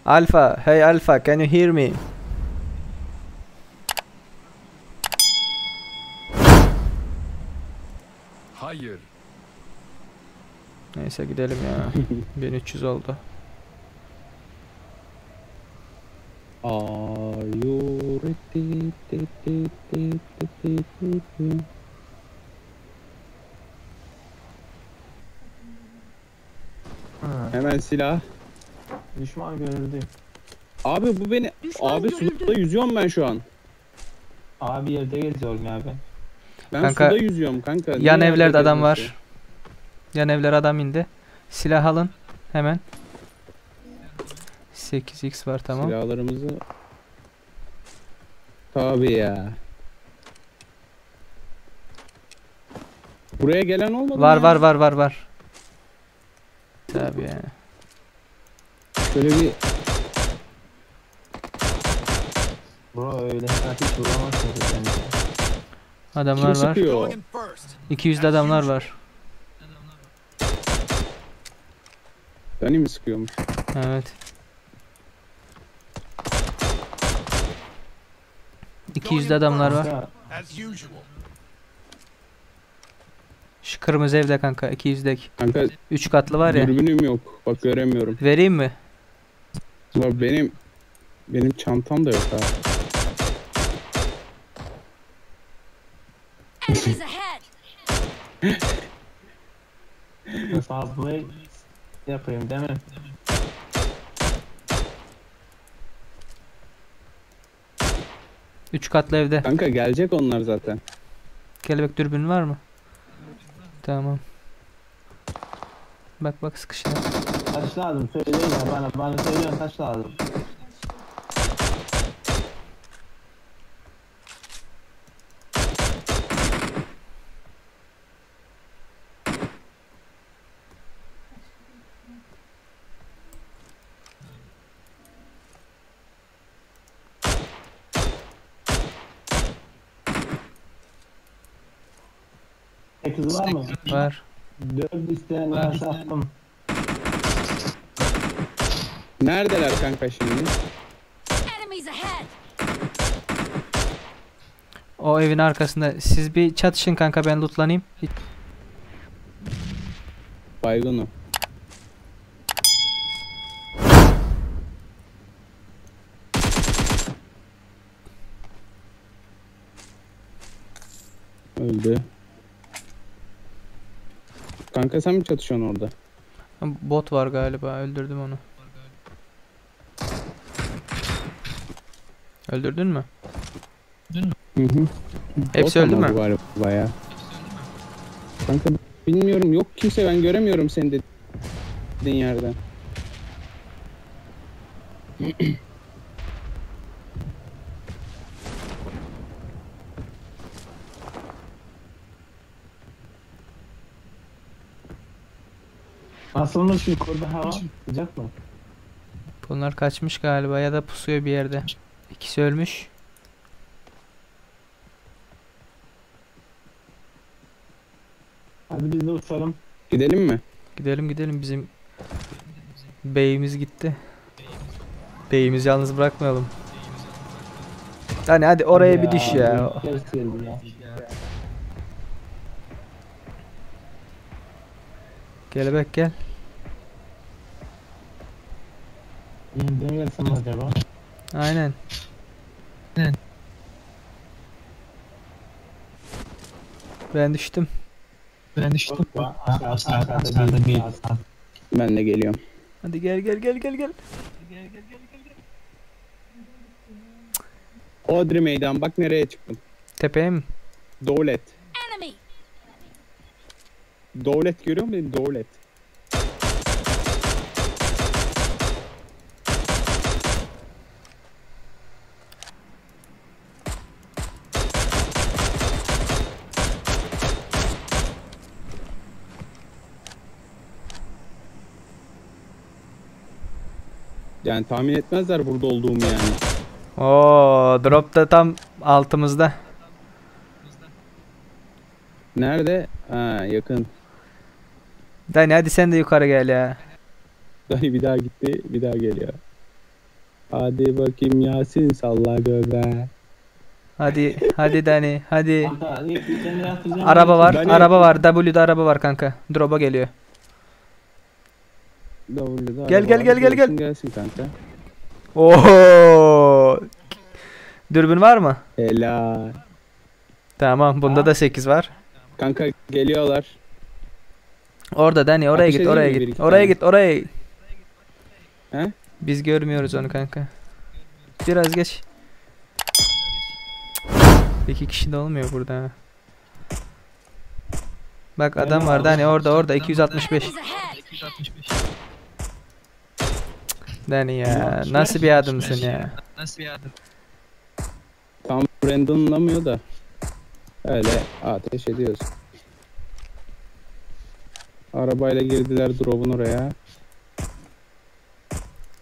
Alfa, hey Alfa, can you hear me? Hayır. Neyse gidelim ya. 1300 oldu. Are you ready? Di, di, di, di, di, di, di. Ha, Hemen silah. Düşman görüldü. Abi bu beni... Düşman Abi görüldü. suda yüzüyorum ben şu an. Abi yerde geziyorum ya ben. Ben Kanka, suda yüzüyorum kanka. Niye Yan yerde evlerde adam gezmesi? var. Yan evlere adam indi. Silah alın hemen. 8x var tamam. Silahlarımızı... Tabii ya. Buraya gelen olmadı mı Var ya? var var var var. Tabii ya. Şöyle bir Bro öyle hiç vuramazsın bence. kim Adamlar var. sıkıyor? Going in first. 200'de adamlar var. Dani mi sıkıyormuş? Evet. 200'de adamlar var. Kanka, As usual. Şu kırmızı evde kanka 200'deki. Kanka 3 katlı var ya. dürbünüm yok. Bak göremiyorum. Vereyim mi? Ulan benim çantam da yok ha. Enemies ahead! Fazla yapayım değil mi? Üç katlı evde. Kanka gelecek onlar zaten. Kelebek dürbün var mı? Tamam. Bak bak sıkıştı. Taş lazım söyleyin ya bana bana söyleyin taş lazım. Sekiz var mı? Var. Dört isteyen varsa attım. Neredeler kanka şimdi? Enemies ahead! O evin arkasında. Siz bir çatışın kanka ben lootlanayım. Baygın o. Öldü. Kanka sen mi çatışıyorsun orada? Bot var galiba. Öldürdüm onu. Öldürdün mü? Hı hı. Hepsi Bot öldü ama mü? bu Galiba ya. Kanka bilmiyorum yok kimse ben göremiyorum seni dediğin yerden. Nasılmış yukarıda hava? Sıcak mı? Bunlar kaçmış galiba ya da pusuyor bir yerde. İkisi ölmüş. Hadi biz de uçalım. Gidelim mi? Gidelim gidelim bizim beyimiz gitti. Beyimizi yalnız bırakmayalım. Hani hadi oraya bir düş ya. Ters geldi ya. Kelebek gel. Yeniden gelsem acaba? Aynen. Ben düştüm. Aşağı, aşağıda bir. Ben de geliyorum. Hadi gel gel gel gel gel. Odri meydan bak nereye çıktım. Tepeye mi? Dolet. Enemy! Dolet görüyor musun beni? Dolet. Yani tahmin etmezler burada olduğumu yani. Oo, drop da tam altımızda. Nerede? Ha yakın. Dani hadi sen de yukarı gel ya. Dani bir daha gitti, bir daha geliyor. Hadi bakayım Yasin salla göbe. Hadi hadi Dani hadi. Kanka seni yatıracağım. Araba var Dani- araba var. W'da araba var kanka. Drop'a geliyor. W'da Gel, araba gel, var. gel, gel, gel. Gelsin, Gelsin kanka. Oho! Dürbün var mı? Helal. Tamam bunda da 8 var. Kanka geliyorlar. Orada Dani oraya Ateş git edeyim oraya mi bir git. iki Oraya tane? git oraya. He? Biz görmüyoruz onu kanka. Biraz geç. İki kişi de olmuyor burada. ha. Bak adam var Dani orada orada 265. Enemies ahead! Dani ya nasıl bir adamsın ya. Tam randomlamıyor da. Öyle ateş ediyoruz. Arabayla girdiler drop'un oraya.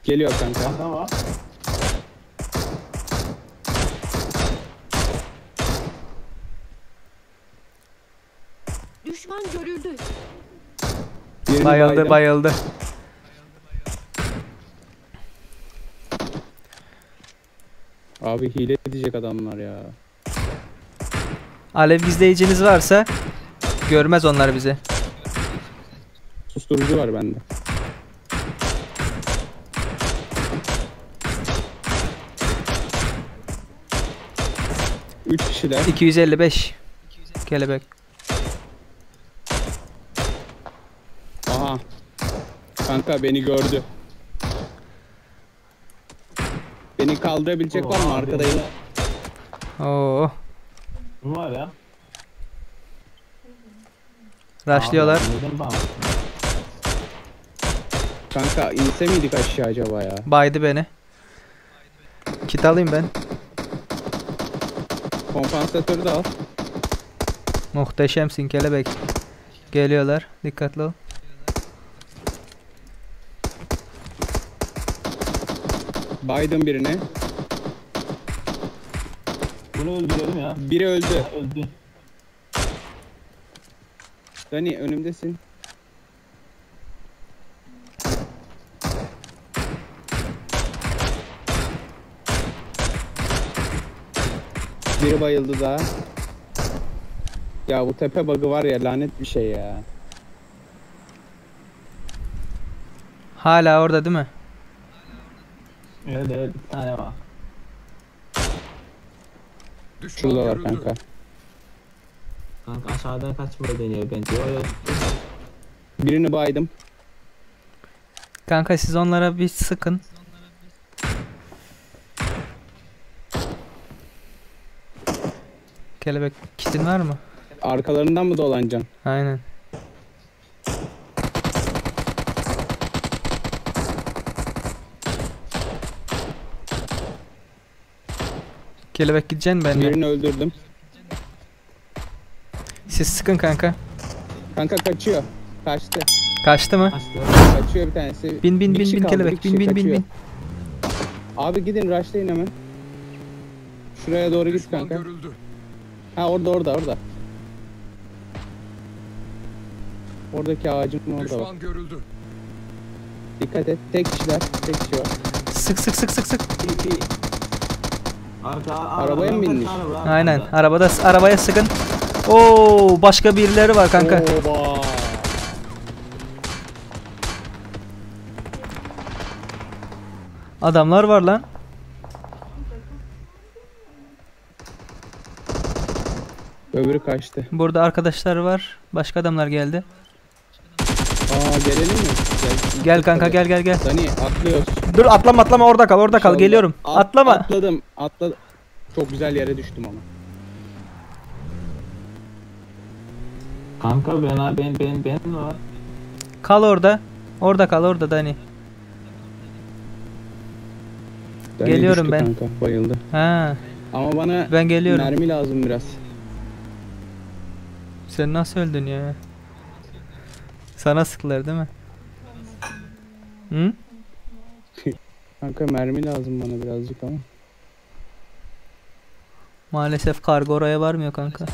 Geliyor kanka. Adam var. Düşman görüldü. Birini Bayıldı baydım. bayıldı. Abi hile edecek adamlar ya. Alev gizleyiciniz varsa görmez onlar bizi. Susturucu var bende. Üç kişiler. 255. Kelebek. Aha. Kanka beni gördü. Beni kaldırabilecek var mı Oo, arkadayım? Oo. Bu var ya. Rushlıyorlar. Abi, neden bana? Kanka inse miydik aşağı acaba ya? Baydı beni. Kit alayım ben. Kompansatörü de al. Muhteşemsin kelebek. Geliyorlar. Dikkatli ol. Baydım birini. Bunu öldürelim ya. Biri öldü. Öldü. Dani önümdesin. Biri bayıldı daha. Ya bu tepe bug'ı var ya lanet bir şey ya. Hala orada değil mi? Evet evet bir tane var. Düşman Şuradalar görüldü. kanka. Kanka aşağıdan kaçmaya deniyor bence. Öyle Birini baydım. Kanka siz onlara bir sıkın. Kelebek kitin var mı? Arkalarından mı dolanacaksın? Aynen. Kelebek gideceksin benimle. Birini öldürdüm. Siz sıkın kanka. Kanka kaçıyor. Kaçtı. Kaçtı mı? kaçtı. Kaçıyor bir tanesi. Bin bin Bir bin kişi bin kaldı, bir kelebek. kişi Bin bin bin kaçıyor. bin. Abi gidin rushlayın hemen. Şuraya doğru git Düşman kanka. görüldü. Ha orada orada orada. Oradaki ağacın orada bak. Düşman görüldü. Dikkat et. Tek kişiler. Tek kişi var. Sık sık sık sık sık. İki. Arka, Arabaya mı binmiş? Araba, araba. Aynen. Arabada arabaya sıkın. Oo başka birileri var kanka. Oba. Adamlar var lan. Öbürü kaçtı. Burada arkadaşlar var. Başka adamlar geldi. Aa gelelim mi? Gel, Gel kanka gel gel gel. Dani atlıyoruz. Dur atlama atlama orada kal orada kal İnşallah. geliyorum. Atlama. Atladım. Atladım. Çok güzel yere düştüm ama. Kanka ben ben ben ben var. Kal orada. Orada kal orada Dani. Dani Geliyorum düştü ben. Kanka, bayıldı. Ha Ama bana ben geliyorum. mermi lazım biraz. Sen nasıl öldün ya? Sana sıktılar değil mi? Hı? Kanka mermi lazım bana birazcık ama. Maalesef kargo oraya varmıyor kanka.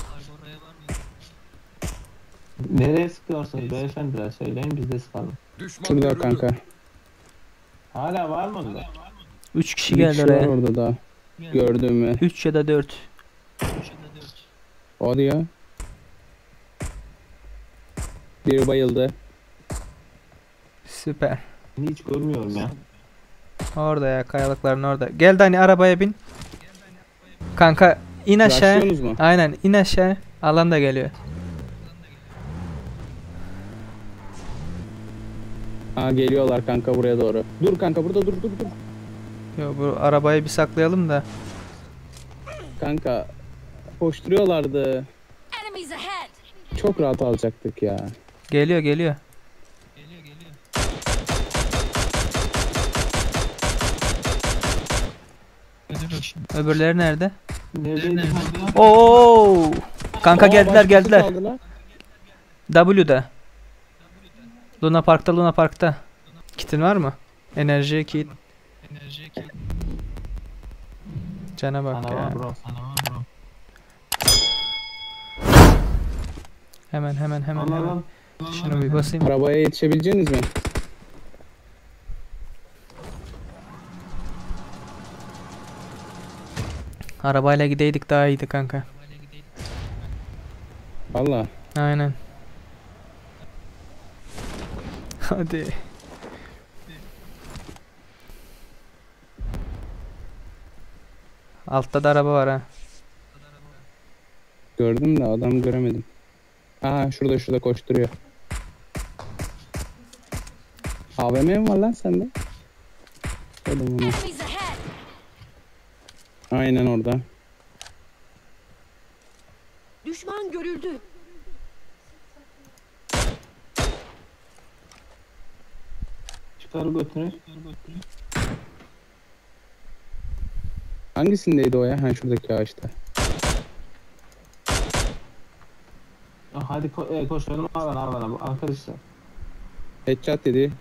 Nereye sıkıyorsunuz beyefendiler söyleyin biz de sıkalım. Düşman Şurada görüldü. kanka. Hala var mı onda? 3 kişi Bir geldi kişi var oraya. orada da. Gördüm mü? 3 ya da 4. Hadi ya. Biri bayıldı. Süper. Seni hiç görmüyorum ya. Orada ya kayalıkların orada. Gel Dani arabaya bin. Kanka in aşağı. Rushlıyorsunuz mu? Aynen in aşağı. Alan da geliyor. Aa geliyorlar kanka buraya doğru. Dur kanka burada dur dur dur. Yo, bu arabayı bir saklayalım da. Kanka koşturuyorlardı. Enemies ahead. Çok rahat alacaktık ya. Geliyor geliyor. Öbürleri nerede? Neredeydi kanka? Oo! Kanka Aa, geldiler başkası geldiler. kaldı lan. W'da. Luna Park'ta Luna Park'ta. Kitin var mı? Enerji kit. Cana bak Sana ya. var bro. Sana var bro. Hemen hemen hemen Allah hemen. Allah. Şunu bir basayım. Arabaya yetişebileceğiniz mi? Arabayla gideydik daha iyiydi kanka. Valla. Aynen. Hadi. Altta da araba var ha. Gördüm de adam göremedim. Aha şurada şurada koşturuyor. AVM mi var lan sende? Oğlum bunu. Enemies ahead. Aynen orada. Düşman görüldü. Çıkar götünü. Hangisindeydi o ya? Ha şuradaki ağaçta. Hadi ko koşalım alana alana arkadaşlar. Headshot dedi.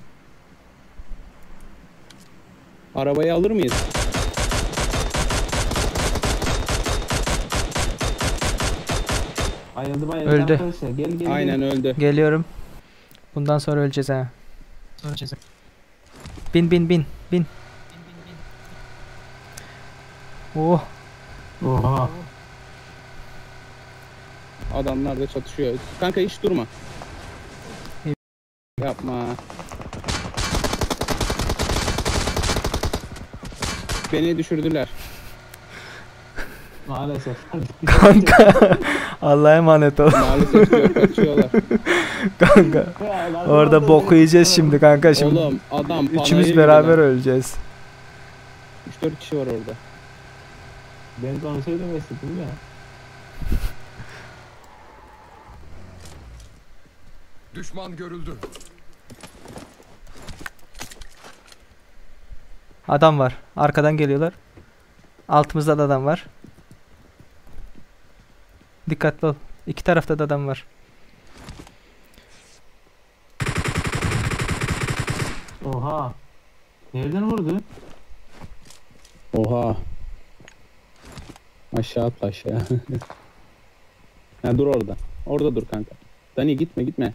Arabayı alır mıyız? Bayıldı bayıldı Öldü. arkadaşlar. Gel gel. Aynen Gel. öldü. Geliyorum. Bundan sonra öleceğiz ha. Bin bin bin bin. Oh Oha. Adamlar da çatışıyor. Kanka hiç durma. İyi. Yapma. Beni düşürdüler. Maalesef. kanka. Allah'a emanet ol Maalesef diyor, kaçıyorlar. kanka. Orada boku yiyeceğiz şimdi kanka şimdi. Oğlum adam Üçümüz panayır beraber gibi öleceğiz. lan. 3-4 kişi var orada. Ben de onu söylemek istedim ya. Düşman görüldü. Adam var. Arkadan geliyorlar. Altımızda da adam var. Dikkatli ol. İki tarafta da adam var. Oha. Nereden vurdu? Oha. Aşağı atla aşağı. ha, dur orada. Orada dur kanka. Dani gitme gitme.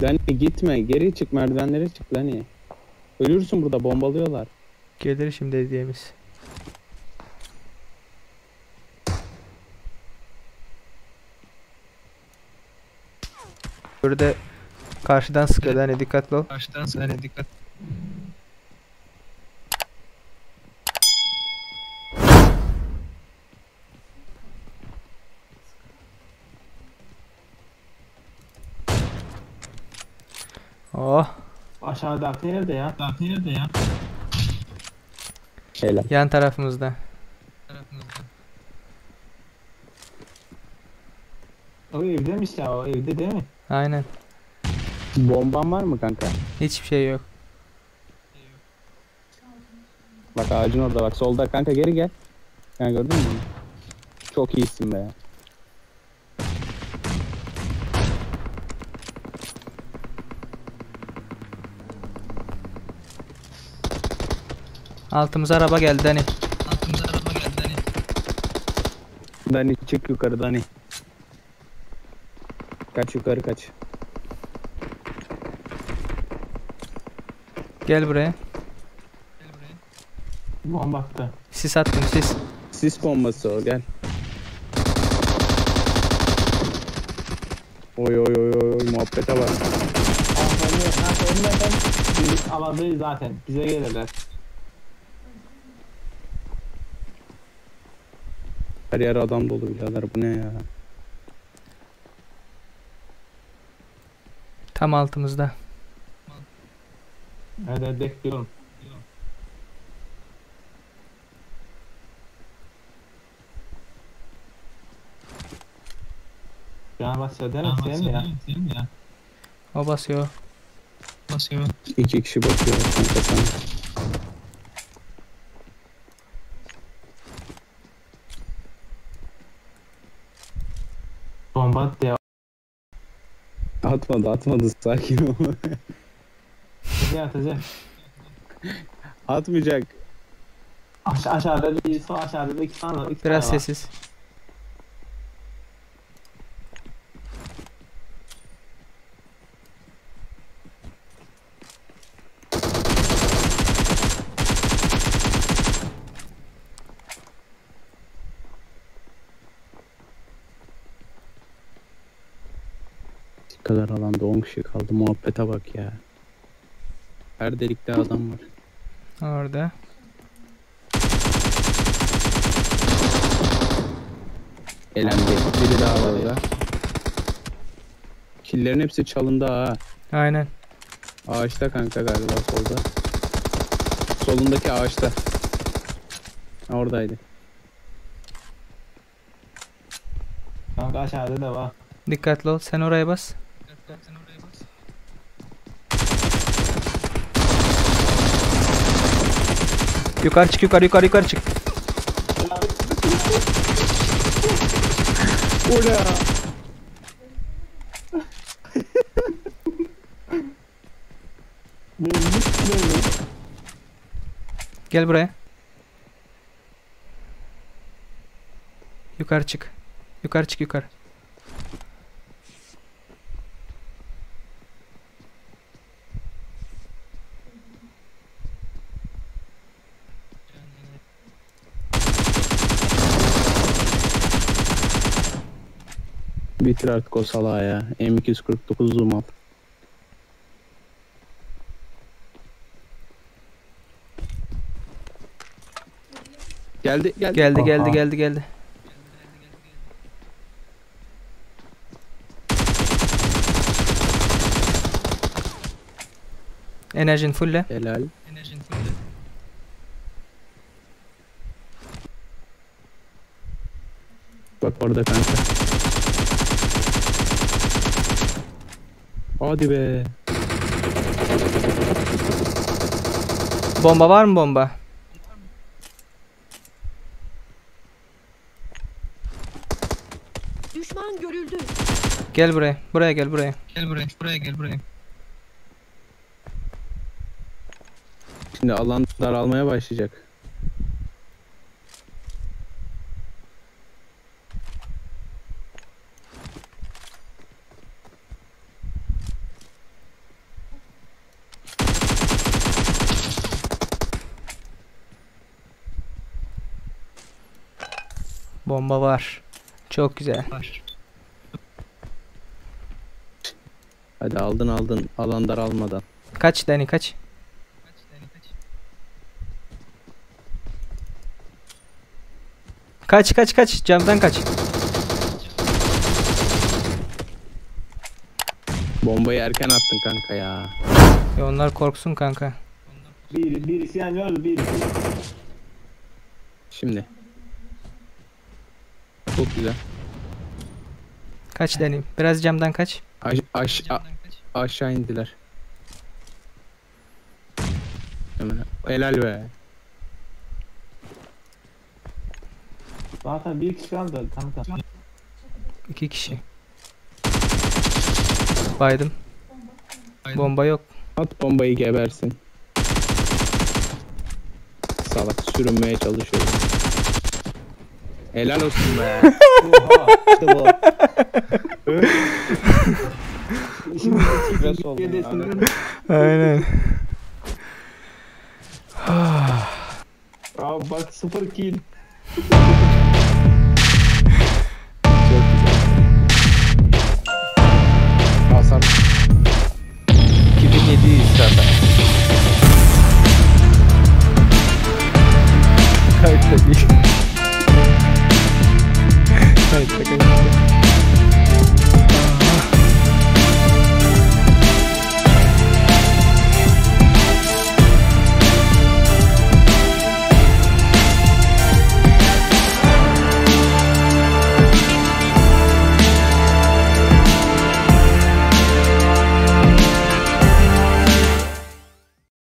Dani gitme. Geri çık merdivenlere çık Dani. Ölürsün burada bombalıyorlar. Gelir şimdi hediyemiz. Burada karşıdan sıkıyor. Hani dikkatli ol. Oh, Aşağıdaki nerede ya? Nerede ya? Helal. yan tarafımızda. O evdemiş ya o evde değil mi? Aynen. Bomban var mı kanka? Hiçbir şey yok. Bak ağacın orada bak solda kanka geri gel. Yani gördün mü? Çok iyisin be. Altımıza araba geldi hani. Dani çık yukarı Dani. Kaç yukarı kaç. Gel buraya. Bomba attı. Sis attım sis. Sis bombası o gel. Oy oy oy oy oy, muhabbete bak. Kanka ölmeden biz alandayız zaten. Bize gelirler. Her yer adam dolu birader bu ne ya? Tam altımızda. Evet evet bekliyorum. Can basıyor değil mi? Sen mi ya? O basıyor. İki kişi bakıyor kanka sana. Bomba attı ya. Atmadı atmadı sakin ol. Atacak atacak. Atmayacak. Aşağıda bir sol aşağıda da iki tane var. İki Biraz tane var. sessiz. Ne kadar alanda 10 kişi kaldı muhabbete bak ya. Her delikte adam var. Orada. Elendi. Biri daha var orada. Killerin hepsi çalındı ha. Aynen. Ağaçta kanka galiba solda. Solundaki ağaçta. Ha, Oradaydı. Kanka aşağıda da var. Dikkatli ol. Sen oraya bas. Yukarı çık yukarı yukarı yukarı çık. Ula! Gel buraya. Yukarı çık. Yukarı çık yukarı. Bitir artık o salağı ya. M249 zoom al. Geldi geldi. Geldi geldi Aha. geldi geldi. Enerjin fulle. Helal. Bak orada kanka. Hadi be. Bomba var mı bomba? Düşman görüldü. Gel buraya. Buraya gel buraya. Şimdi alan daralmaya başlayacak. Bomba var. Çok güzel. Hadi aldın aldın alan daralmadan. Kaç Dani kaç. Kaç kaç kaç camdan kaç. Bombayı erken attın kanka ya. Ya onlar korksun kanka. Birisi yanıyor birisi. Şimdi. Çok güzel. Kaç Dani. Biraz camdan kaç. Aşağı indiler. Hemen. Helal be. Zaten bir kişi kaldı kanka. İki kişi. Baydım. Bomba yok. At bombayı gebersin. Salak sürünmeye çalışıyor. Helal olsun be. Oha. İşte bu. Şimdi Stres oldum ya. Aynen. Abi bak 0 kill.